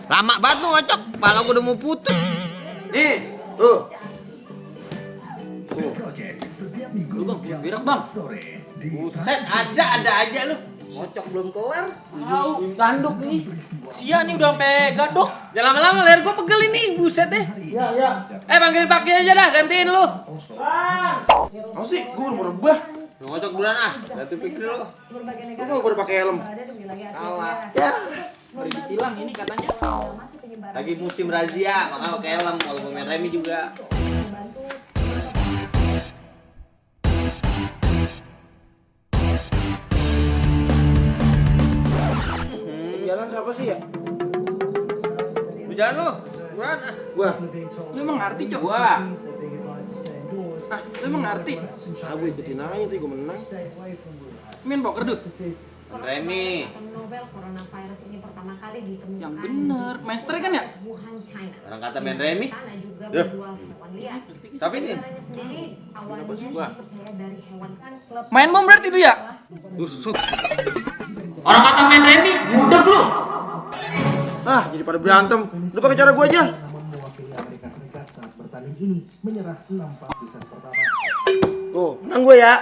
Lama banget lu ngocok, kepala gua udah mau putus. Nih, tuh. Lu bang, berak bang. Buset, ada aja lu. Ngocok belum kelar. Tahu, tanduk nih. Sia nih udah sampai gadok. Jangan lama-lama leher gua pegel ini, buset deh. Iya. Panggilin Paki aja dah, gantiin lu. Apa sih? Gua mau rebah. Lu ngocok duluan ah, ganti pikir lu. Lu nggak pada pakai helm. Kalah. Ya. Hilang ini katanya. Lagi musim razia, makanya pakai helm kalau main remi juga. Jalan siapa sih ya? Lu jalan lu, buruan ah. Gua. Lu emang ngerti, Cok? Gua. Lu emang ngerti? Gua ikutin aja tuh gua menang. Main poker, Dut? Main remi. Novel coronavirus ini pertama kali ditemukan Yang bener. Main strike kan ya? di Wuhan, China. Orang kata main remi. Sana juga Ya. menjual hewan liar. Tapi ini Negaranya sendiri awalnya Wah. dipercaya dari hewan kan klub. Main bom berarti itu ya? busuk. Orang kata main remi, budak lu. Ah, jadi pada berantem. Lu pakai cara gua aja. Mewakili Amerika Serikat saat bertanding ini menyerah 6-4 di set pertama. Tuh, menang gua ya.